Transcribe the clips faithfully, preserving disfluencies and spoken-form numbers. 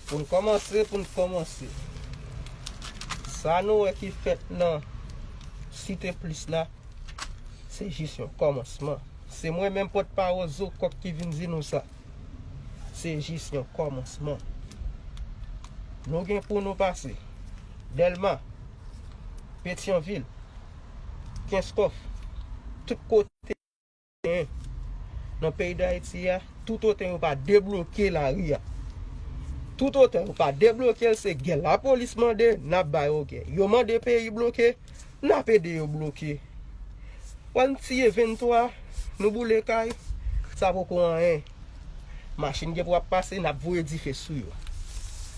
Pou n kòmanse, pou n kòmanse. Sa nou wè ki fèt nan Site Plis la, se jis yon kòmansman. Se mwen menm pòtpawòl Zo Kòk ki vin di nou sa. Se jis yon kòmansman. Nou gen pou nou pase Dèlma, Petyonvil, Kenskòf, tout kote. Nan peyi Dayiti a, toutotan yo pa debloke lari a. Toutotan yo pa debloke l, se gè lapolis mande, n ap ba yo gè. Yo mande peyi bloke, n ap ede yo bloke. Wè n tiye venntwa, nou boule kay, sa poko anyen. Machin gen pou ap pase, n ap voye dife sou yo.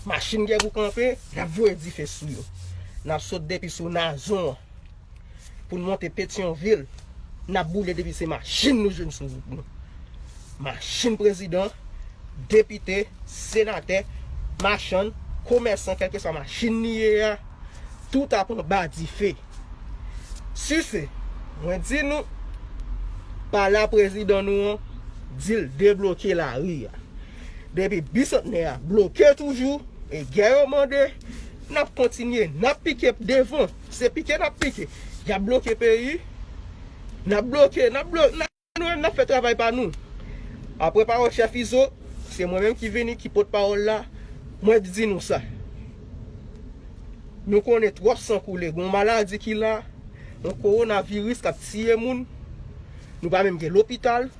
Machin gen pou kanpe, n ap voye dife sou yo. N ap sot depi sou Nazon an. Pou n monte Petyonvil, n ap boule depi se machin nou jwenn sou wout nou. Machin prezidan, depite, senatè, machann, komèsan, kèlkeswa machin li ye a, tout ap anba dife. Sise, mwen di nou, pale a prezidan nou an, di l debloke lari a. Depi Bisantnè a bloke toujou, e gè yo mande, n ap kontinye, n ap pike devan. Se pike n ap pike. Y ap bloke peyi. N ap bloke, n ap bloke, n ap, nou menm n ap fè travay pa nou. Apre pawòl chèf Izo, se mwen menm ki vini, ki pòtpawòl la. Mwen di nou sa. Nou konnen twòp san koule. Gon maladi ki la, yon kowonaviris k ap tiye moun. Nou pa menm gen lopital.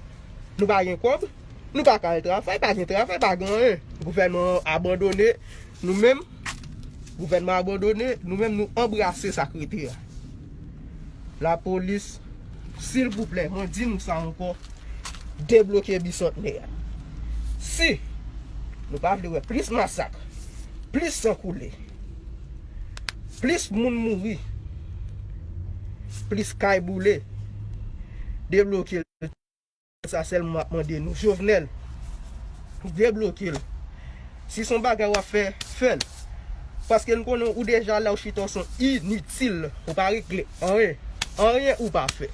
Nou pa gen kòb. Nou pa ka al travay, pa gen travay, pa gen anyen. Gouvènman an abandone nou menm. Gouvènman an abandone nou menm, nou anbrase sa k rete a. Lapolis, silvouplè, mwen di nou sa ankò, debloke Bisantnè a. Si nou pa vle wè plis masak, plis san koule, plis moun mouri, plis kay boule, debloke l. Sa sèlman m ap mande nou. Jovenel, debloke l. Si se yon bagay w ap fè, fè l. Paske n konnen ou deja la, ou chita, w se yon initil. Ou pa regle anyen. Anyen ou pa fè.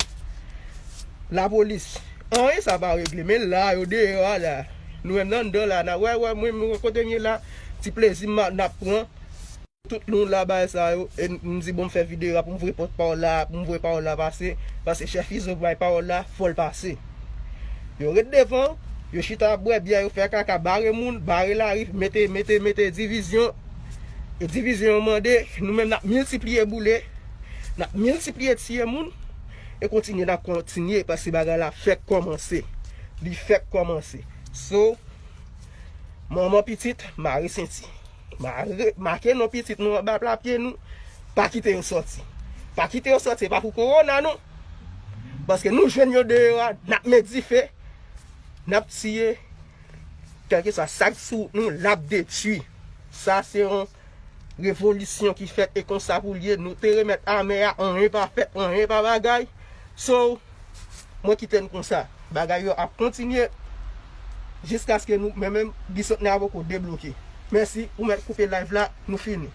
Lapolis, anyen sa pa regle. Men la, yo deyò a la. Nou menm nan anndan la, n ap wè, wè, mwen, mwen, kote m ye la, ti plezi m a, n ap pran. Tout nou la bay sa yo, e m di bon m fè videyo a pou m voye pòtpawòl la, pou m voye pawòl la pase, paske chèf Izo bay pawòl la, fò l pase. Yo ret devan, yo chita ap bwè byè, yo fè kaka, bare moun, bare lari, mete, mete, mete divizyon. E divizyon yo mande, nou menm n ap miltipliye boule, n ap miltipliye tiye moun, e kontinye, n ap kontinye, paske bagay la fèk kòmanse. Li fèk kòmanse. So, manman pitit, mare senti. Mare, make non pitit nou anba pla pye nou. Pa kite yo sòti. Pa kite yo sòti, e pa pou kowona non. Paske nou jwenn yo deyò a, n ap met dife, n ap tiye. Kèlkeswa sa k sou wout nou, l ap detwi. Sa se yon revolisyon ki fèt e konsa pou l ye. Nou te remèt ame a, anyen pa fèt, anyen pa bagay. So, mwen kite n konsa. Bagay yo ap kontinye jiskaske nou, men menm, Bisantnè a poko debloke. Mèsi, ou mèt koupe live la, nou fini.